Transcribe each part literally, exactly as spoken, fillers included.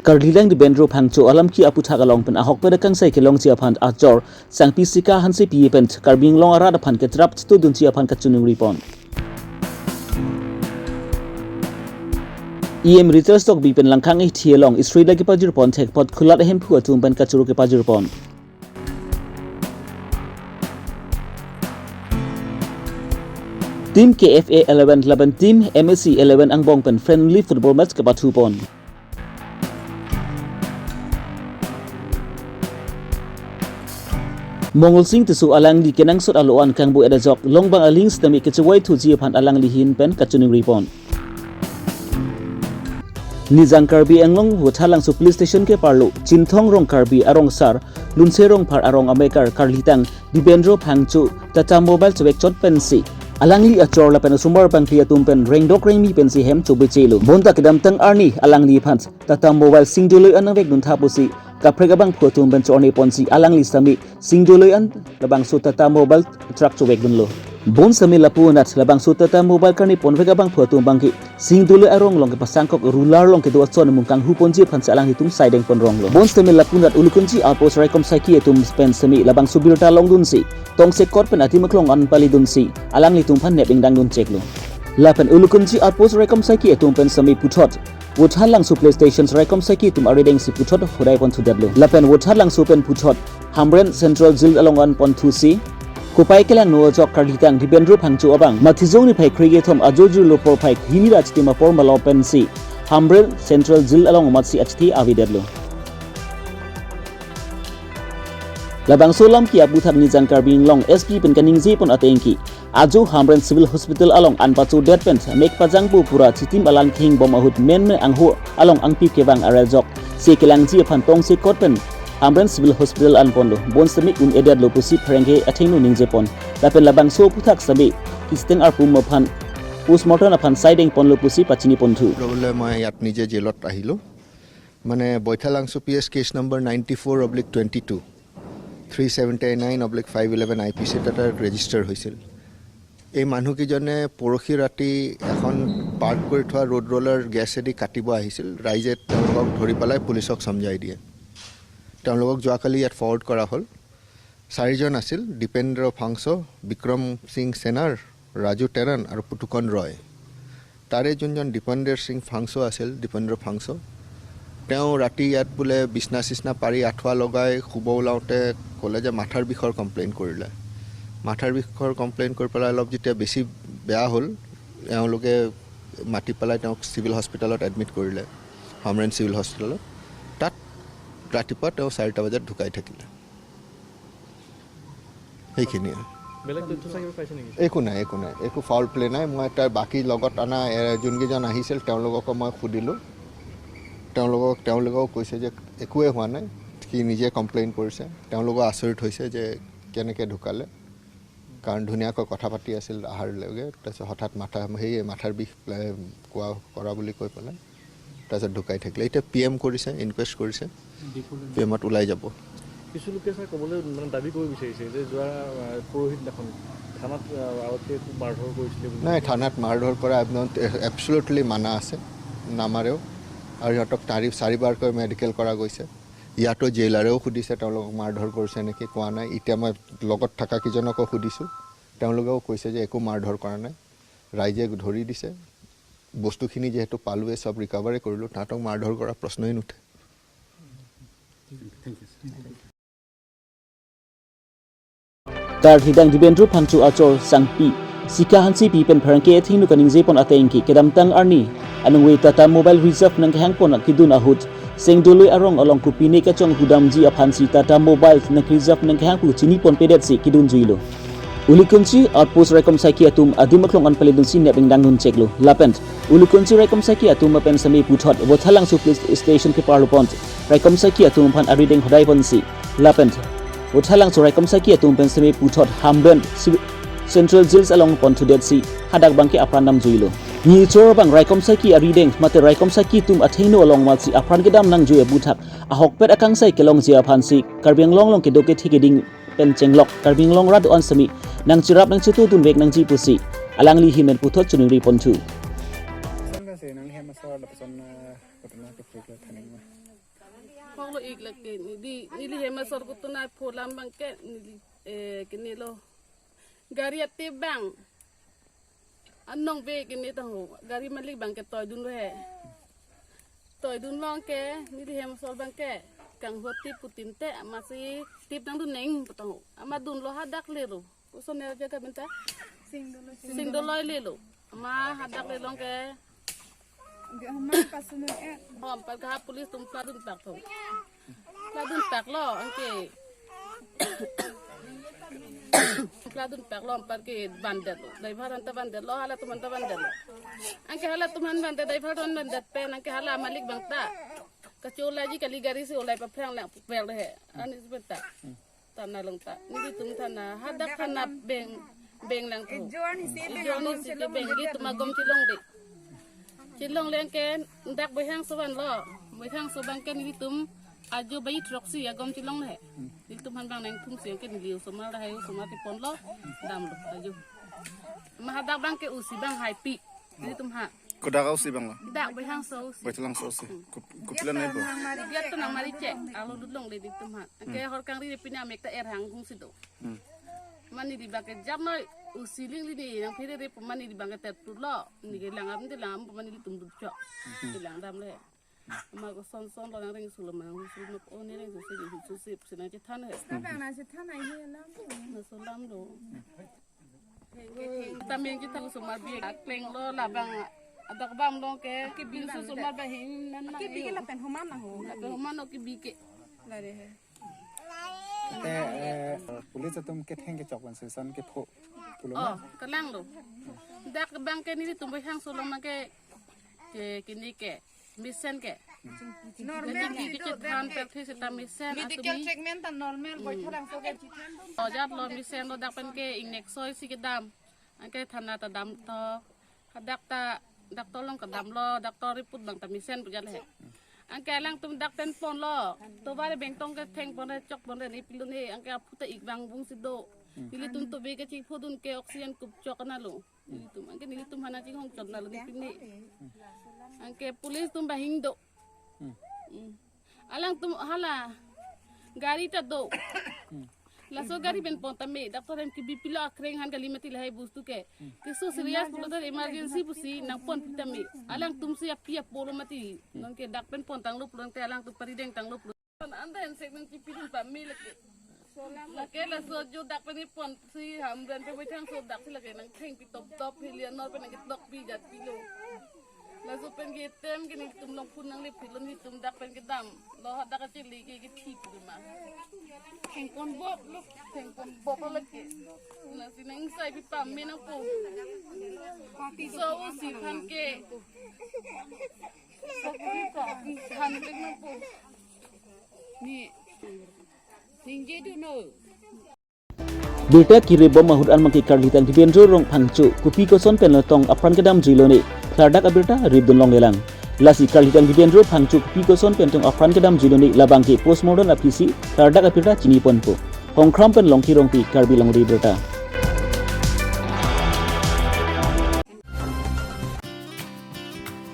Karlidang Dibendra Phangcho alamki aputhak along pen ahokpet akangsai kelongji aphan achor Sangpi Sika Hansepi pen Karbi Anglong arat aphan ketrap chitudunji aphan kachiningri pon. E M Ritesh Tokbi pen Langkhang Eithi along Israel kepajir pon thekpot Khulat ahemphu atum pen kachoro kepajir pon. Team K F A eleven lapen Team M S C eleven angbong pen friendly football match kepathu pon. Mongol Sing Tisso alangli kenangsot aloan kangbu edajok longbang aling sitame kechewai thuji aphan alangli ahin pen kachiningri pon. Nijang Karbi Anglong Vothatlangso Police Station keparlo Chinthong Rong Karbi arongsar Lunse Rongphar arong amekar karlitang Dibendra Phangcho Tata Mobile chevekchot pensi alangli achor lapen asomar bangphli atum pen rengdok rengmi pensi hem chobechelo. Bonta kedamtang arni alangli aphan Tata Mobile singdoloi an nangvekdun tha pusi kaprek abangphu atum pen chorni ponsi alangli sitame singdoloi an labangso Tata Mobile truck chevekdunlo. Bonsitame lapu anat labangso Tata Mobile karni ponvek abangphu atum abangke singdoloi arong along kepasangkok rular along kedo ason mung kanghu ponji aphansi alanglitum saideng pon ronglo. Bonsitame lapu anat Ulukunchi Outpost raikom saiki atum pen sitame labangso birta longdunsi tongsekot pen adim aklong an palidunsi alanglitum aphan nep ingdangdun cheklo. Lapen Ulukunchi Outpost raikom saiki atum pen sitame puthot Vothatlangso Police Station raikom saiki atum arideng si puthot hodai pon thudetlo. Lapen Vothatlangso pen puthot Hamren Central Jail along an pon thusi kopai kelangno ajok karlitang Dibendra Phangcho abang Matijong niphai krekethom ajo jirlo porphai hini ra chitim apor malom pensi Hamren Central Jail along amatsi achithi avedetlo. Labangso alamki aputhak Nijang Karbi Anglong S P pen kaningje pon atengke ajo Hamren Civil Hospital along an pachodet pen mek pajangpo pura chitim alam khingbom ahut menme angho along angpip kevang arel ajok si kelangji aphan tongsekot pen Hamren Civil Hospital an ponlo. Bonsitame un-edetlo pusi pherangke athengno ningje pon. Lapen labangso aputhak sitame kisteng arpum aphan postmortem aphan saideng ponlo pusi pachini ponthu. ৰ'বলৈ মই ইয়াত নিজে জেলত আহিলোঁ। মানে Baithalangso P S case number ninety four oblique twenty two, three seventy nine oblique five eleven I P চিত এটা ৰেজিষ্টাৰ হৈছিল। এই মানুহকেইজনে পৰহি ৰাতি এখন পাৰ্ক কৰি থোৱা ৰোড ৰোলাৰ গেছেদি কাটিব আহিছিল। ৰাইজে তেওঁলোকক ধৰি পেলাই পুলিচক চমজাই দিয়ে। তেওঁলোকক যোৱাকালি ইয়াত ফৰৱাৰ্ড কৰা হ'ল। চাৰিজন আছিল, দীপেন্দ্ৰ ফাংচ, বিক্ৰম সিং সেনাৰ, ৰাজু টেৰণ আৰু পুতুকন ৰয়। তাৰে যোনজন দীপেন্দ্ৰ সিং ফাংচ আছিল, দীপেন্দ্ৰ ফাংচ, তেওঁ ৰাতি ইয়াত বোলে বিচনা চিচনা পাৰি আঁঠুৱা লগাই শুব ওলাওঁতে ক'লে যে মাথাৰ বিষৰ কমপ্লেইন কৰিলে। মাথাৰ বিষৰ কমপ্লেইন কৰি পেলাই অলপ যেতিয়া বেছি বেয়া হ'ল, তেওঁলোকে মাতি পেলাই তেওঁক চিভিল হস্পিটেলত এডমিট কৰিলে, হামৰেণ চিভিল হস্পিটেলত। তাত ৰাতিপুৱা তেওঁ চাৰিটা বজাত ঢুকাই থাকিলে। সেইখিনিয়ে। বেলেগ তথ্য চাকিব পাইছে নেকি? একো নাই, একো নাই, একো ফাউল প্লে নাই। মই তাৰ বাকী লগত অনা, এ, যোনকেইজন আহিছিল তেওঁলোককো মই সুধিলোঁ। তেওঁলোকক, তেওঁলোকেও কৈছে যে একোৱে হোৱা নাই, সি নিজে কমপ্লেইন কৰিছে। তেওঁলোকো আচৰিত হৈছে যে কেনেকৈ ঢুকালে, কাৰণ ধুনীয়াকৈ কথা পাতি আছিল অহাৰ লগে, তাৰপিছত হঠাৎ মাথা, সেয়ে মাথাৰ বিষ, এ, কোৱা, কৰা বুলি কৈ পেলাই তাৰপিছত ঢুকাই থাকিলে। এতিয়া পি এম কৰিছে, ইনকুৱেষ্ট কৰিছে, পি এমত ওলাই যাব। কিছু লোকে ছাৰ ক'বলৈ, মানে, দাবী কৰিব বিচাৰিছে যে যোৱা, আহ, পৰহি দিনাখন থানাত, আহ, আৰক্ষীয়ে খুব মাৰধৰ কৰিছিলে বুলি। নাই, থানাত মাৰধৰ কৰা একদম এবছলুটলি মানা আছে, নামাৰেও। আৰু সিহঁতক চাৰি, চাৰিবাৰকৈ মেডিকেল কৰা গৈছে। ইয়াতো জেইলাৰেও সুধিছে তেওঁলোকক মাৰধৰ কৰিছে নেকি, কোৱা নাই। এতিয়া মই লগত থকা কেইজনকো সুধিছোঁ, তেওঁলোকেও কৈছে যে একো মাৰধৰ কৰা নাই, ৰাইজে ধৰি দিছে। বস্তুখিনি যিহেতু পালোৱে, চব ৰিকভাৰী কৰিলোঁ, তাহাঁতক মাৰধৰ কৰা প্ৰশ্নই নুঠে। Karlidang Dibendra Phangcho achor Sangpi Sika Hansepi pen pherangke athengno kaningje pon atengke kedamtang arni aningve Tata Mobile Reserve nangkehang pon kedun ahut singdoloi arong along kopine kachonghu damji aphansi Tata Mobile nang reserve nangkehang pu chini pon pedetsi kedun juilo. Ulukunchi Outpost raikom saiki atum adim aklong an palidunsi nep ingdangdun cheklo. Lapen Ulukunchi raikom saiki atum pen sitame puthot Vothatlangso Police Station keparlo pon raikom saiki atum aphan arideng hodai ponsi, lapen Vothatlangso raikom saiki atum pen sitame puthot Hamren Civil, Central Jails along pon thudetsi hadak abangke apran damjuilo. Nichor abang raikom saiki arideng mate raikom saiki atum athengno along amatsi apran kedam nangjui aputhak ahokpet akangsai kelongji aphansi Karbi Anglong along kedo kethe keding pen chenglok Karbi Anglong rat do-an sitame nangcherap nangchetudunvek nangji pusi alangli ahin pen puthot chiningri ponthu. Saan ka se nang hem asar lapuson, ah, kotona ke phuke thaning ma. Hoklo ik lake neli, neli hem asor kutuna pholam abangke neli, eh, kene lo. Gari atip abang. Anong be kene tangho. Gari malik abangke toidunlo he. Toidunlo ke neli hem asor abangke. Kangho tip pu tinte amatsi tip nangdun neng pu tangho. Amat dunlo hadak lelo. Koson ya jaga benta? Singdoloi. Singdoloi lelo. Amat hadak lelo ke. Dia homa pasunun eh. Hom par ka police atum pladun pak tho. Pladun paklo anke. Pladun paklo, anparke bandetlo. Driver anta bandetlo, halatum anta bandetlo. Anke halatum han bandet, driver atum han bandet pen anke hala malik abang ta. Kacholai ji kali, gari si olai paphrang lang pupel he. Ani sebentar. Thana along ta. Nelitum thana, hadak thana beng, beng lang thu. Ejon isi beng, ejon isi beng, nelitum agom chelongde. Chelongle anke dak Baihangso vanlo. Baihangso abangke nelitum ajo bai throksi agom chelongle. Nelitum han abang nangthumsi anke neli osomar lahai osomar keponlo. Damlo ajo. Amat hadak abangke usi abang haipi. Nelitum ha. Kodak usi abanglo? Dak Baihangso usi. Baihangso usi. Kup-, kupilan nai bo? Dia tu nang mari cek. Alo lut longle nelitum ha. Anke hor kangri pine amek ta erhang hungsi do. Hmm. Mane neli abangke jam noi usi lingli ne nangphere re pu mane neli abangke tet tu lo. Neli ke langdam, neli langdam pu mane nelitum dutchok. Neli langdamle. Amat koson son lo nang rengsul lo, ma nang rengsul lo, ma o ne rengsul si, rengsul si, si nangchethan he. Labang nangchethan ai he alam lo. Nangso alam lo. Tame nangchethan osomar bi akleng lo labang. Adak bam lo ke, kebi nangso osomar bi hin nan nang kebi ke ayo. Lapen homan nang ho. Lapen homan lo kebi ke. Lare he. Te, eh, police atum ketheng kechok pen sesan kepho pulo. Oh, ma? Kalang lo. Dak abangke nelitum Baihangso along abangke ke kini ke mesen ke. Normal. Kini ke chethan pek thi seta mesen. Medical atumi treatment ta normal, hmm, boy thalang so ke chethan. Ojat lo mesen lo dak pen ke ingnek soi si kedam. Anke thana ta dam to. Hadak ta doctor along kedamlo, doctor report abang ta mesen pu jat he. Anke alangtum dak pen ponlo. Tovar bengtong ketheng pon re, chok pon re, ne pilo ne, anke aphu ta ik abang bung si do. Hmm. Nelitum tobe kachiphodun ke oxygen kup chok na lo. Nelitum, anke nelitum hana chinghong chot na lo ne pine. Anke police atum bahing do. Hmm. Hmm. Alangtum hala gari ta do. Hmm. Laso gari pen pon tame, doctor hem kebi pilo akreng han kali mati lahai bostu ke. Hmm. Keso serious pulo ta emergency pusi nangponpi tame. Alangtum si api apolo mati. Hmm. Nonke dak pen pon tanglo pulo te alangtum parideng tanglo pulo. Anta hen sek nangkipidun pame lake. Lake laso ajo dak pen ponsi Hamren pen Baihangso dak si lake nangthengpi top top hilian nor pen nangketok pi jat pilo. Laso pen ke tem ke nelitum along phone nangle philon nelitum dak pen kedam. Lo hadak kachili ke kethi pu ma. Thengpon bop lo, thengpon bop lo lake. Lasi nangsai pi pame nangpo. So usi aphan ke. So usi aphan ke nangpo. Ni, ningje dunnon. Birta kirip bom ahut an mangke Karlitang Dipendro Rong Phangcho kopi koson pen lo tong apran kedam juilone, klardak abirta rip dun longlelang. Lasi Karlitang Dipendro Phangcho kopi koson pen tong apran kedam juilone labangke postmortem aphisi klardak abirta chiniponpo. Hongkram pen Longki Rongpi, Karbi Longri Abirta.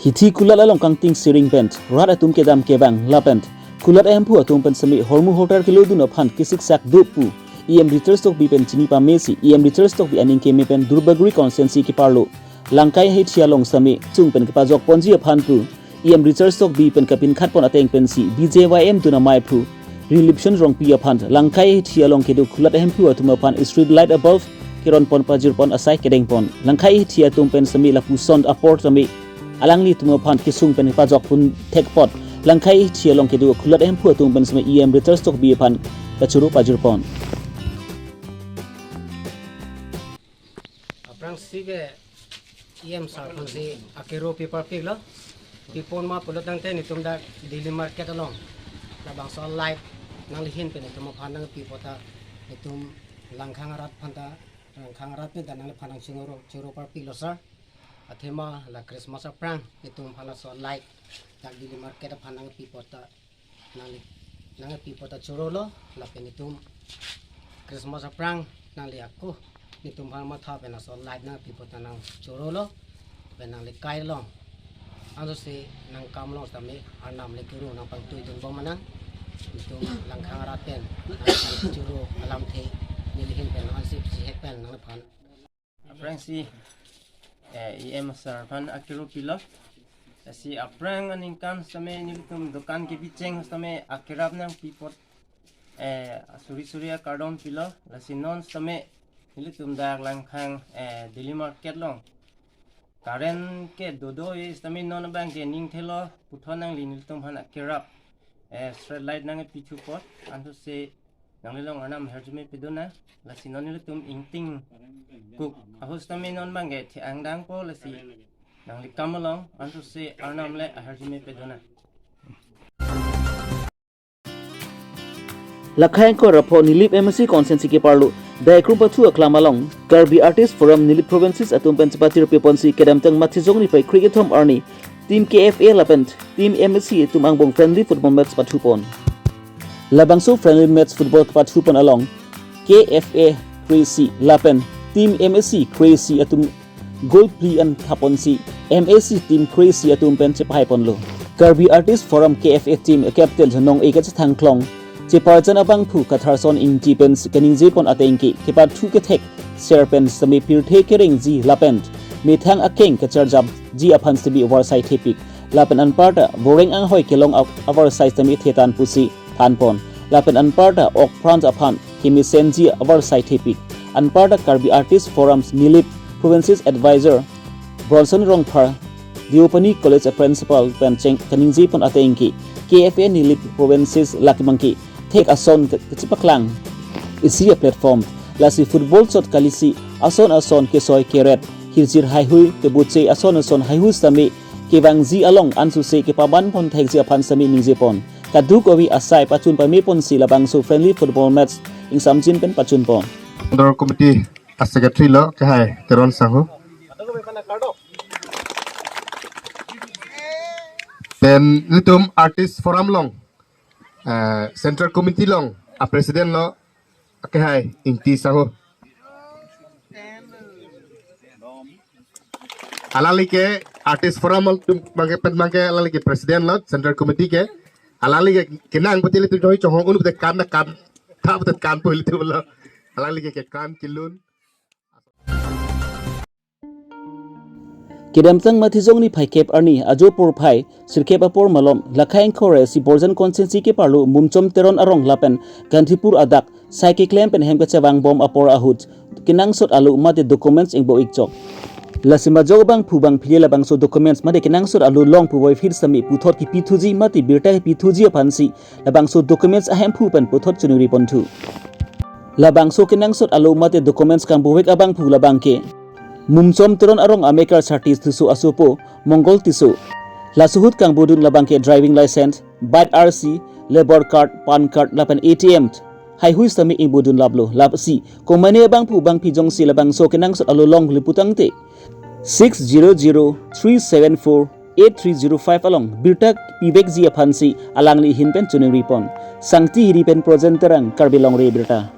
Hithi kulat along kangting siring pen rat atum kedam kevang lapen kulat ahemphu atum pen seme hormu hortar kelodun aphan kesiksak do pu E M Richard Tokbi pen chini pamesi E M Richard Tokbi aning keme pen Duarbagori constituency keparlo Langkai Hithi along seme chung pen kepajok ponji aphan pu E M Richard Tokbi pen kapinkhat pon ateng pensi B J Y M dun amei aphu Rilipchon Rongpi aphan Langkai Hithi along kedo kulat ahemphu atum aphan street light above keron pon pajir pon asai kedeng pon. Langkai Hithi atum pen seme lapuson apor seme alanglitum aphan kesung pen pajok pon thek apot Langkai Hithi along kedo kulat ahemphu atum pen seme E M Richard Tokbi aphan kachoro pajir pon. Aphrangsi ke E M sir aphansi akero paper piklo. Pipon ma pulo tangte netum dak daily market along labangso light nanglihin pen netum aphan nangpi apot ta netum Langkhang arat aphan ta, Langkhang arat pen ta nangliphan nangchoro, choro parpiklo sir. Athema la Christmas aphrang netum aphan laso light dak daily market aphan nangpi apot ta nangli, nangpi apot ta chorolo, lapen netum Christmas aphrang nangli ako netum aphan matha pen laso light nangpi apot ta nangchorolo, pen nangli kai along. Anso si nangkam along sitame arnam le kuru nangpangtui dunbom manang. Itum Langkhang arat pen, ah, choro alamthe neli ahin pen, ah, si, si hek pen nangphan. Aphrangsi, eh, E M sir aphan akero pilo. Lasi aphrang aningkan sitame nelitum dokan kebicheng sitame akerap nangpi apot, eh, suri suri akardom pilo. Lasi non sitame nelitum dak Langkhang, eh, daily market along current ke dodo, eh, sitame non abangke ning thelo puthot nangli nelitum aphan akerap, eh, street light nangpi thu apot, anthose nangli along Arnam ahirjume pedun nang. Lasi non nelitum ingtingkuk ahut sitame non abangke the-ang dangpo, lasi nangli kam along, anthose Arnam le ahirjume pedun nang. Lakhai ingkoi ra pho Nilip M A C constituency keparlo Daikrum pathu aklam along Karbi Artist Forum Nilip Provinces atum pen chepatirpi ponsi kedamtang Matijong niphai kre-kethom arni Team K F A lapen Team M A C atum angbong friendly football match pathupon. Labangso friendly match football pathupon along K F A kre-isi lapen Team M A C kre-isi atum goal phli an thaponsi M A C team kre-isi atum pen chepahaiponlo. Karbi Artist Forum K F A team captain Nong-e Kachethang Klong, cheparjan abangphu Katharson Ingti pen kaningje pon atengke kepathu kethek ser pen sitame pirthe kerengji lapen methang akeng kacharjapji aphan sitame avarsai thepik. Lapen anparta boreng anghoi kelong a-, avarsai sitame thetan pusi thanpon. Lapen anparta ok France aphan kemesenji avarsai thepik. Anparta Karbi Artist Forums Nilip Provinces Advisor Bronson Rongphar, Deopani College a principal pen cheng kaningje pon atengke K F A Nilip Provinces lake abangke thek ason ke-, kachepaklang isi a platform. Lasi football chot kalisi ason ason kesoi keret hirjir haihui kebuche ason ason haihui sitame kevangji along anthose kepaban pon thekji aphan sitame ningje pon. Kadokave asai pachun pame ponsi labangso friendly football match ingsamjin pen pachun pon. Under committee a secretary lo kehai Teron Sangho. Then nelitum Artist Forum along, eh, Central Committee along a president lo kehai Ingti Sangho. Alangli ke Artist Forum atum abangke pen abangke alangli ke president lo Central Committee ke. Alangli ke kenang putili tu joi chonghong un pute kam na kam tha pute kam putili tu lo. Alangli ke ke kam kelun. Kedamtang Matijong niphai kep arni ajo porphai sirkep apor malom Lakhai ingkoi ra isi Borjan constituency keparlo Mumchom Teron arong lapen Gandhipur adak sai keklem pen hem kachevang bom apor ahut kenangsot alo mate documents ingbo-ik chok. Lasi majok abangphu bangphile labangso documents mate kenangsot alo long puvoiphit sitame puthot kepithuji mate birta kepithuji aphansi labangso documents ahemphu pen puthot choningri ponthu. Labangso kenangsot alo mate documents kangbo-ik abangphu labangke Mumchom Teron arong amekar Sartis Tisso asopo Mongol Tisso. Laso ahut kangbodun labangke driving license, bike R C, labour card, PAN card lapen A T M haihui sitame ingbodun laplo. Lasi komane abangphu bangphi jongsi labangso kenangsot alo longle putangte six zero zero three seven four eight three zero five along birta pivekji aphansi alangli ahin pen choningri pon. Sangti Hiri pen Projen Terang, Karbi Longri Abirta.